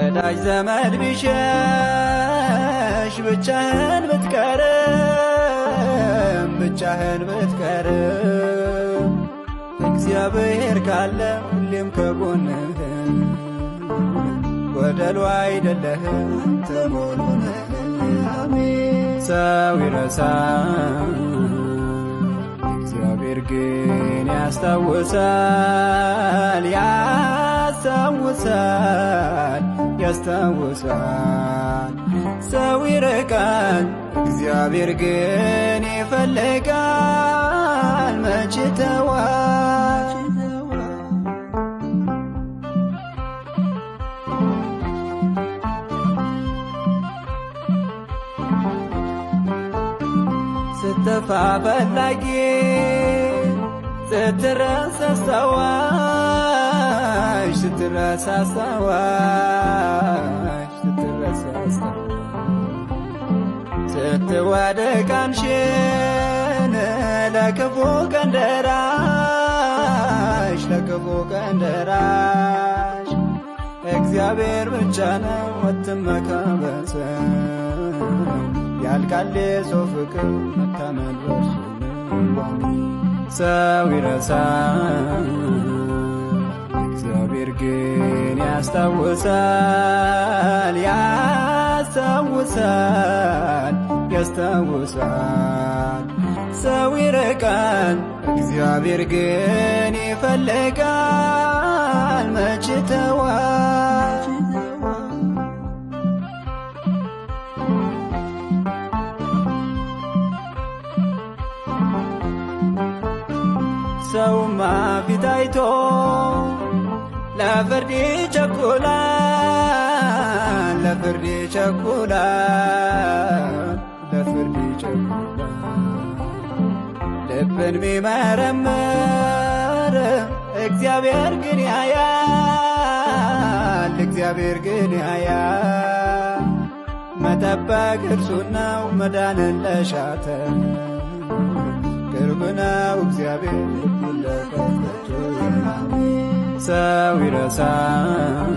ወዳጅ ዘመድ ቢሸሽ ብቻህን ብትቀርም፣ ብቻህን ብትቀርም፣ እግዚአብሔር ካለ ሁሌም ከጎንህ ጎደሎ አይደለህም፣ አንተ ሙሉ ነህ። አሜን። ሰው ይረሳል፣ እግዚአብሔር ግን ያስታውሳል፣ ያስታውሳል፣ ያስታውሳል። ሰው ይርቃል፣ እግዚአብሔር ግን ይፈልጋል። መች ተዋል? ስትጠፋ ፈላጊ፣ ስትረሳ አስታዋሽ፣ ስትረሳ አስታዋሽ፣ ስትረሳ አስታዋሽ፣ ስትወድቅ አንሺን፣ ለክፉ ቀን ደራሽ፣ ለክፉ ቀን ደራሽ እግዚአብሔር ብቻ ነው። አትመካ በሰው፣ ያልቃል የሰው ፍቅር፣ መታመን በእርሱ ነው። ሰው ይረሳል፣ እግዚአብሔር ግን ያስታውሳል፣ ያስታውሳል፣ ያስታውሳል። ሰው ይርቃል፣ እግዚአብሔር ግን ይፈልጋል። መች ተዋል? ሰውማ ፊት አይቶ ለፍርድ ይቸኩላል፣ ለፍርድ ይቸኩላል፣ ለፍርድ ይቸኩላል። ልብን ሚመረምር እግዚአብሔር ግን ያያል፣ እግዚአብሔር ግን ያያል። መጠበቅ እርሱ ነው መዳንን ለሻተ፣ ቅርብ ነው እግዚአብሔር ልቡን ለከፈቱ። ሰው ይረሳል፣